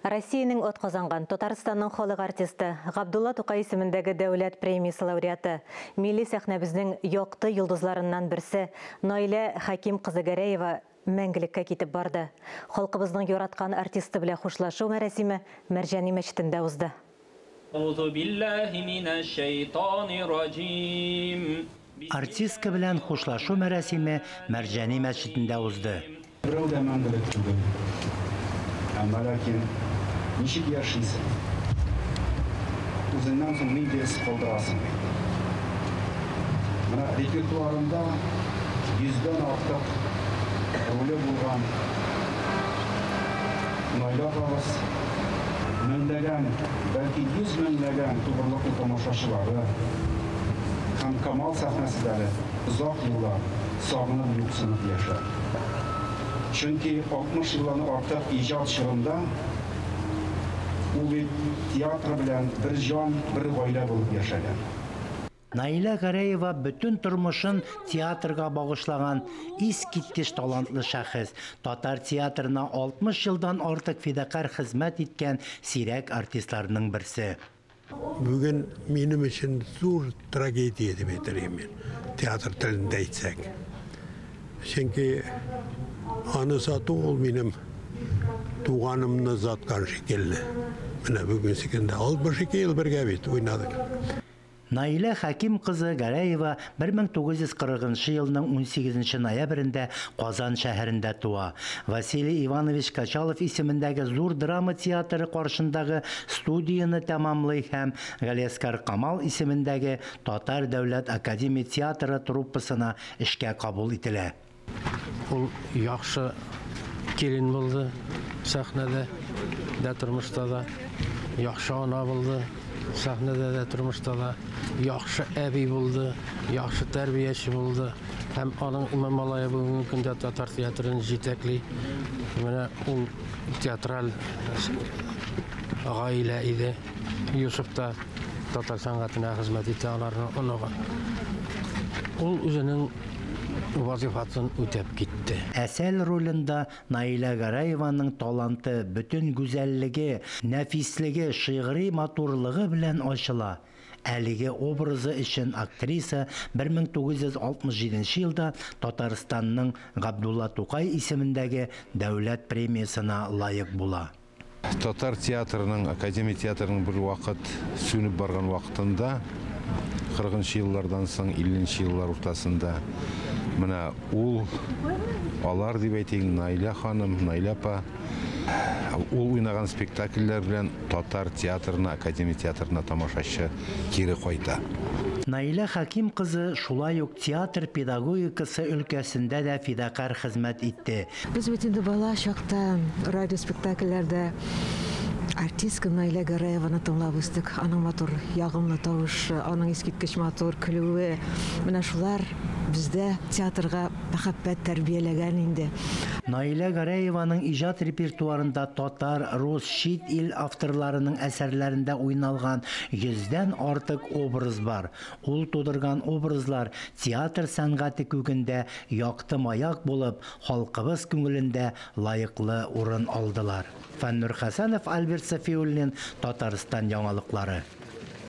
Россиянең атказанган, Татарстанның халык артисты, Габдулла Тукай исемендәге дәүләт премиясе лауреаты, милли сәхнәбезнең якты йолдызларыннан берсе Наилә Хәким кызы Гәрәева мәңгелеккә китеп барды. Халкыбызның яраткан артисты белән хушлашу мәрасиме Мәрҗани мәчетендә узды. Артистка белән хушлашу мәрасиме Мәрҗани мәчетендә узды. Берәү дә мәңгелек түгел. Әмма ләкин ничек яшисең? Үзеңнән соң нинди эз калдырасың? Менә репертуарында 100дән артык роле булган Наилә апабыз меңләгән, бәлки 100 меңләгән тугрылыклы тамашачылары һәм Камал сәхнәселәре озак еллар сагынып, юксынып яшәр. Чөнки 60 елдан артык иҗат чорында ул бит театр белән бер җан, бер гаилә булып яшәгән. Наилә Гәрәева бөтен тормышын театрга багышлаган искиткеч талантлы шәхес. Татар театрына 60 елдан артык фидакарь хезмәт иткән сирәк артистларның берсе. Бүген минем өчен зур трагедия дип әйтер идем мин, театр телендә әйтсәк. Чөнки аны сату ул минем туганымны заткан шикелле. Менә бүгенге көндә 62 ел бергә бит уйнадык. Наилә Хәким кызы Гәрәева 1940 елның 18 ноябрендә Казан шәһәрендә туа. Василий Иванович Качалов исемендәге зур драма театры каршындагы студияне тәмамлый һәм Галиәсгар Камал исемендәге Татар дәүләт академия театры труппасына эшкә кабул ителә. Ул яхшы килен булды сәхнәдә дә, тормышта да. Яхшы ана булды сәхнәдә дә, тормышта да. Яхшы әби булды, яхшы тәрбияче булды. Һәм аның малае бүгенге көндә татар театрын җитәкли. Менә ул театраль гаилә иде. Юсуф та татар сәнгатенә хезмәт итә, аларның оныгы. Ул үзенең вазифасын үтәп китте. Әсәл ролендә Наилә Гәрәеваның таланты, бөтен гүзәллеге, нәфислеге, шигъри матурлыгы белән ачыла. Әлеге образы өчен актриса 1967 елда Татарстанның Габдулла Тукай исемендәге дәүләт премиясенә лаек була. Татар театрының, академия театрының бер вакыт сүнеп барган вакытында, 40 еллардан соң, 50 еллар уртасында, менә ул, алар дип әйтик, Наилә ханым, Наилә апа, ул уйнаган спектакльләр белән татар театрына, академия театрына тамашачы кире кайта. Наилә Хәким кызы шулай ук театр педагогикасы өлкәсендә дә фидакарь хезмәт итте. Без бит инде бала чакта радио спектакльләрдә артистка Наилә Гәрәеваны тыңлап үстек. Аның матур, ягымлы тавышы, аның искиткеч матур көлүе. Менә шулар бездә театрга мәхәббәт тәрбияләгән инде. Наилә Гәрәеваның иҗат репертуарында татар, рус, чит ил авторларының әсәрләрендә уйналган 100дән артык образ бар. Ул тудырган образлар театр сәнгате күгендә якты маяк булып, халкыбыз күңелендә лаеклы урын алдылар. Фәннур Хәсәнов, Альберт Сафиуллин, Татарстан яңалыклары.